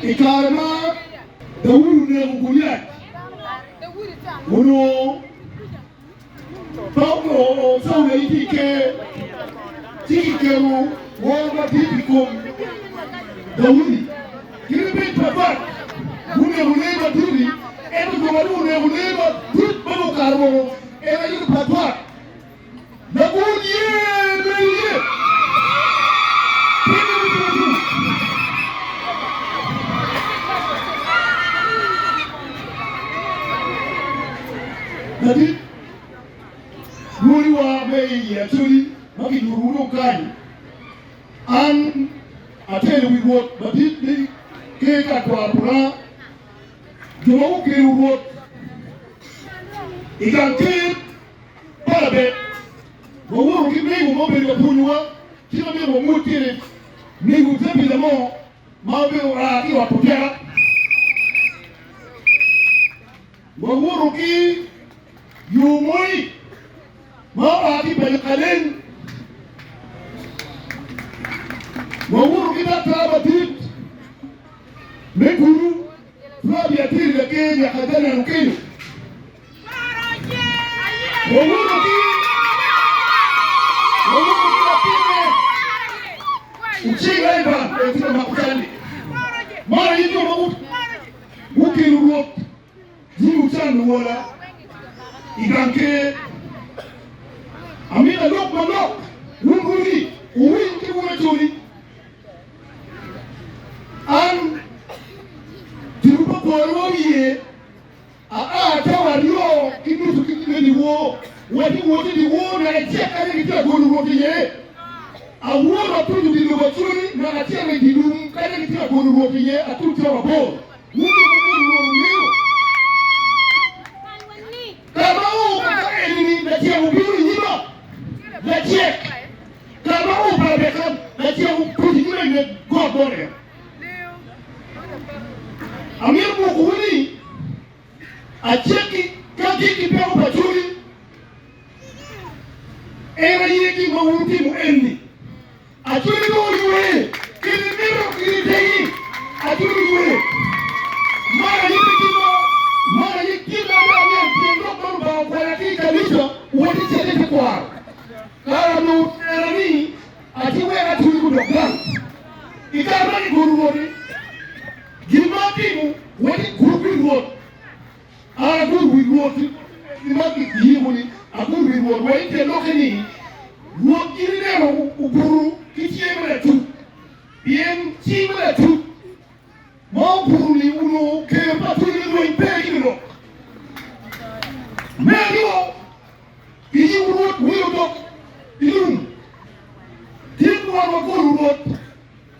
I kare ma Daudi oneko Goliac, onongo pe Caulo aye tye i ker, ci kiketo woro madit i kom Daudi. Kadi bed Papat guneko lee madit-ti, ento jo ma dong oneko lee madit ma dong okato woko en aye Lupatwat. Lagun ye me ye. Pingo gitimo tuko? Ladit, rwodiwa me i Acholi ma kinyuto dong kany, an atelo wi Rwot madit me ker ka twaro pora, jo ma gukelo Rwot i gang ker. Palabek, wawoto ki mego ma obedo ka pwonyowa kit ma myero wamwod kwede mego Tabitha mo ma obedo oa ki i ot pa oteka. Wawoto ki yo moi ma oa ki i paco Kaleng. Wawoto ki daktar madit me Gulu, Flavia Ateri Laker nyaka Daniel Okello. Wawuto ki wawuto ki latinne Oceng Ivan en tye ka mako cal-li. Man aye jo ma gukelo Rwot Jimmy Ochan Luwola i gang ker. Amito alok manok wun rwodi wuwiny ki wun Acholi. An tipo pa polowa oye. Aa cawa aryo ki nucu ki me dyewor, wek iwot i dyewor naka icek kanya gitye ka golo rwot iye. Awoto atuco dye lobo Acholi naka acito i dye lum kanya gitye ka golo rwot iye atuc cawa aboro. Wun jo mugolo rwot wungeyo ka ma oo kaka eni-ni lacek obino i nyima, lacek ka ma oo pa Labeka lacek otuco i nyima i nget got bote. Amito gwokowu ni acekki ka gikki peko pa cwinyi, en aye gin ma wun wutimo enni. Acwiny dong oywe, kit imito kit itegi, acwiny oywe. Man aye pe gin mo, man aye gin ma myero aniang pien lok ma Lubanga okwaya ki i kanica wot icit i tekwaro. Kara onongo otera ni aciwek acwiny gudok gang. I kare ma giguro Rwot-ti, gin ma atimo wek igur wi Rwot, an agur wi Rwot i ma giyiko-ni, agur wi Rwot wa i tyen lokke ni, Rwot in ineno obuto ki cinge me lacuc, pien cing me lacuc ma obuto-ni onongo ker pa cwiny me lweny pe i lok. Me aryo, Giyiko Rwot wilo dok i lum. Tin wan wagolo Rwot,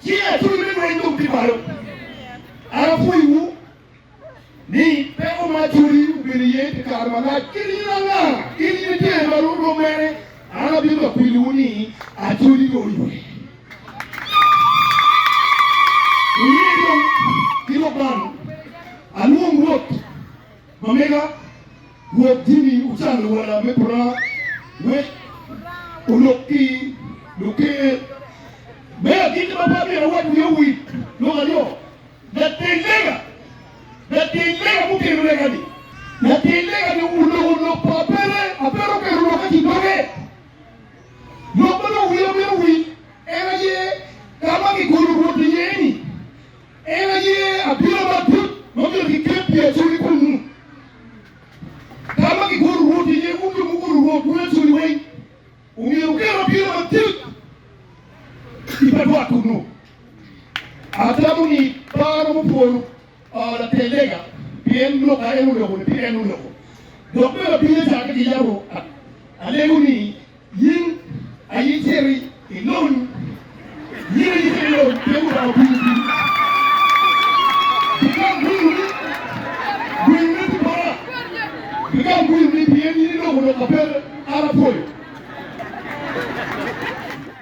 ci acwiny me lweny dong tye malo. An apwoyowu ni peko ma Acholi obedo iye pi kare malac kit in anga, kit in itye ma rom mene, an abino ka kwiliwu ni Acholi dong oywe. Wuye dong ki lok man, alwong Rwot ma mega. Rwot Jimmy ocano luwala me Pura wek olok ki luker me agikki ma pe amyero awac wiye owil lok aryo. Latel lega, latel lega mukelo lega-ni, latel lega-ni oloko lok pa Abele, Abele oketo lokke ki doge. Lok ma dong wiye myero owil en aye ka ma kigolo Rwot iye-ni. En aye abila madit ma myero kiket pi Acholi kunnu. Ka ma kiguro Rwot iye, wun jo muguro Rwot, wun Acholi weng, omyero wuket abila madit i Padwak kunnu. Atamo ni pe aromo pwoyo latel lega pien lok ma en oloko-ni pe en oloko. Dok bene abila ca ka kiyabo, alego ni In aye icito ilony, in aye icito ilony pien Lubanga opimo piri. Bigam gweyoni, gweyone tye bota. Bigam gweyoni pien in iloko lok ma pe an apwoyo.